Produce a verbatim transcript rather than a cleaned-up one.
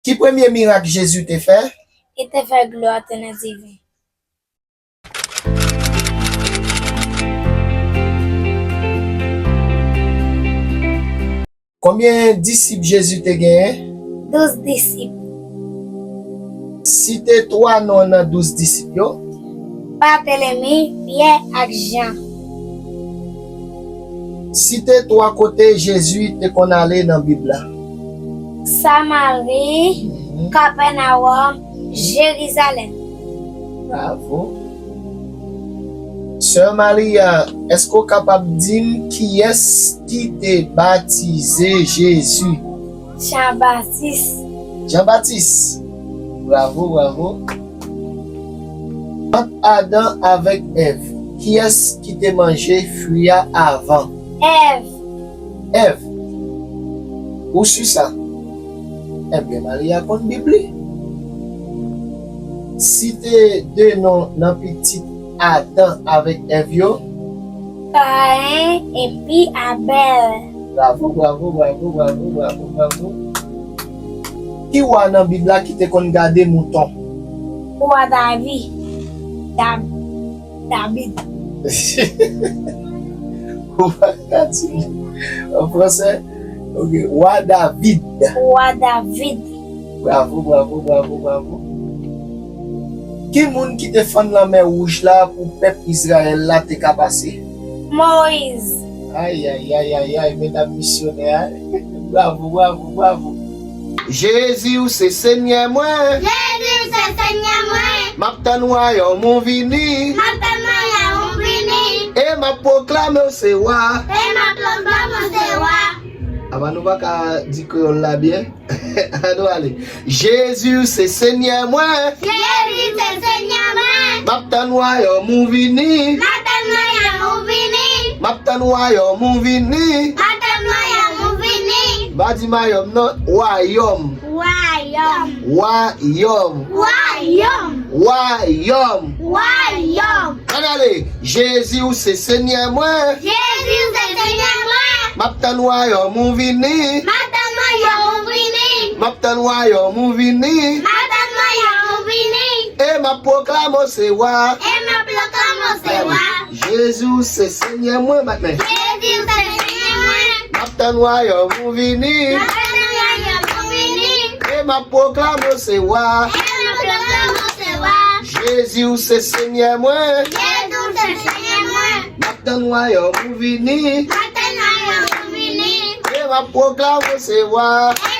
Ki premye mirak Jezi te fè? Li te fè glwa te nan diven. Konbyen disip Jezi te genyen? Douz disip. Site twa non nan douz disip yo. Batelemi, Pyè ak Jan. Site twa kote Jezi te konn ale nan Bib la. Samari, mhm, Kapènawòm, Jerizalèm. Bravo. Sè Maria, èske w kapab di m kiyès ki te batize Jezi? Jan Batis. Jan Batis. Bravo, bravo. Ant Adan avèk Èv, kiyès ki te manje fwi a avan? Èv. Èv. Ou si sa? Ebyen, Maria konn Bib li. Site de non nan pitit Adan avèk Èv yo. Kayen epi Abèl. Bravo, bravo, bravo, bravo, bravo, bravo. Ki wa nan Bib la ki te konn gade mouton? Wa David. Dab-, David. Ou pa ka di li an fransè? Ok, wa David. Wa David. Bravo, bravo, bravo, bravo. Ki moun ki te fann lanmè wouj la pou pèp Izrayèl la te ka pase? Moyiz. Ay, ay, ay, ay, ay, medam misyonè a. Bravo, bravo, bravo. Jezi, ou se Senyè mwen. Jezi, ou se Senyè mwen. M ap tann wayòm ou vini. M ap tann wayòm ou vini. E m ap pwoklame w se wa. E m ap pwoklame w se wa. Apa nou pa ka di kreyòl la byen? Ann nou ale. Jezi, ou se Senyè mwen. Jezi, ou se Senyè mwen. M ap tann wayòm ou vini. M ap tann wayòm ou vini. M ap tann wayòm ou vini. M ap tann wayòm ou vini. M pa di mayòm non, wayòm. Wayòm. Wayòm. Wayòm. Wayòm. Wayòm. Ann ale. Jezi, ou se Senyè mwen. Jezi, ou se Senyè mwen. M ap tann wayòm ou vini. M ap tann wayòm ou vini. M ap tann wayòm ou vini. M ap tann wayòm ou vini. E m ap pwoklame w se wa. E m ap pwoklame w se wa. Jezi, ou se Senyè mwen, bat men. Jezi, ou se Senyè mwen. M ap tann wayòm ou vini. M ap tann wayòm ou vini. E m ap pwoklame w se wa. E m ap pwoklame w se wa. Jezi, ou se Senyè mwen. Jezi, ou se Senyè mwen. M ap tann wayòm ou vini. M ap tann wayòm ou vini. E m ap pwoklame w se wa. E